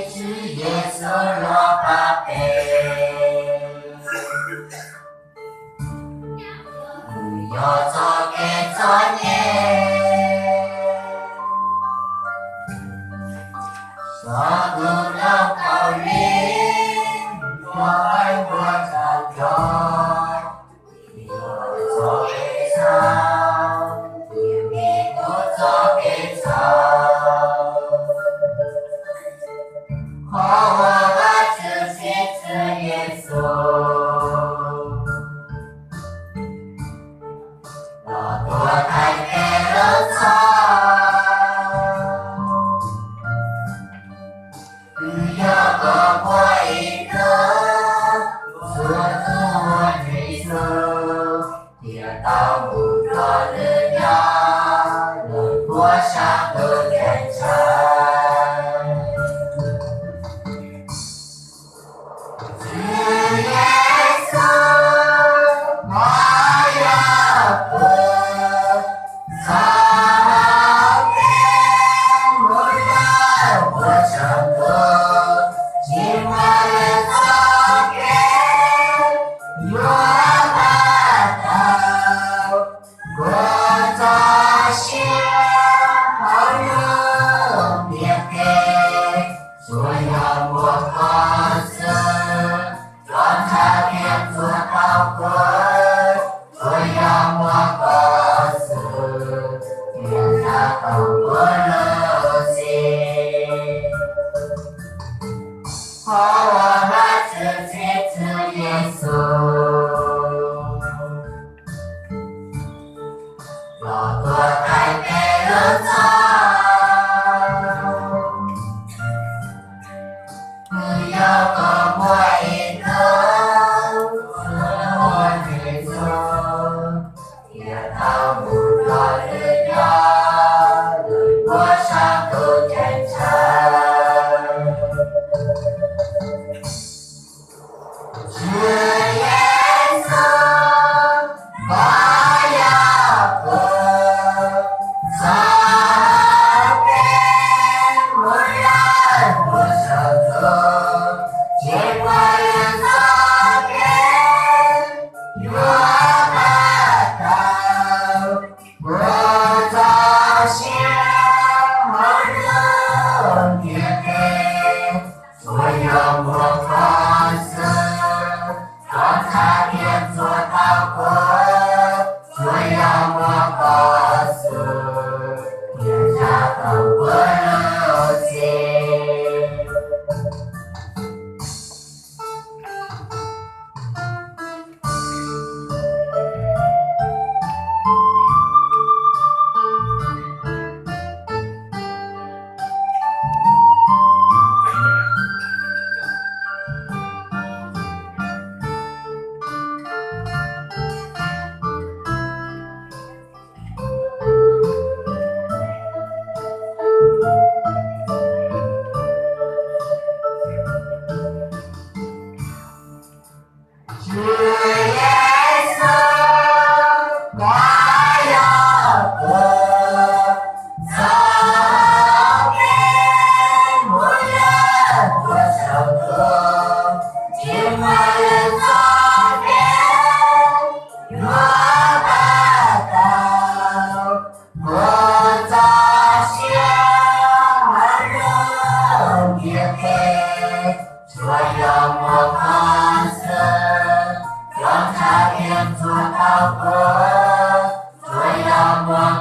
Tswv Yexus los pab peb, yog txoj kev txom nyem, xyov tus hlob Kaus Lim, yog pab ntuas tau cov, yog txoj kev txhaum, yog vim kuv txoj kev txhaum. Qhov uas Vajtswv txib Tswv Yexus los tuag thaij peb lub txhoj, twb yog kom muaj ib hnub txhua tus muaj Tswv Yexus thiaj tau mus nrog nws nyob lub ntuj sab ntuj ceeb tsheej. Tswv Yexus, koj yog kuv txoj hau kev mus lawm puag saum ntuj, tsis muaj lwm txoj kev yuav pab tau kuv txoj sia hauv lub ntiaj teb, tsuas yog muaj koj xwb, rov ntshav thiab txuas tau kuv, tsuas yog muaj koj xwb, thiaj nrhiav tau kuv lub txim. Qhov uas Vajtswv txib Tswv Yexus los tuag thaij peb lub txhoj, twb yog kom muaj ib hnub txhua tus muaj Tswv Yexus thiaj tau mus nrog nws nyob lub ntuj sab ntuj ceeb tsheej. Tswv Yexus, koj yog kuv txoj hau kev mus lawm puag saum ntuj, tsis muaj lwm txoj kev yuav pab tau kuv txoj sia hauv lub ntiaj teb, tsuas yog muaj koj xwb, rov ntshav thiab txuas tau kuv, tsuas yog muaj koj xwb, thiaj nrhiav tau kuv lub txim. Tswv Yexus, koj yog kuv txoj hau kev mus lawm puag saum ntuj, tsis muaj lwm txoj kev yuav pab tau kuv txoj sia hauv lub ntiaj teb, tsuas yog muaj koj xwb, rov ntshav thiab txuas tau kuv, tsuas yog muaj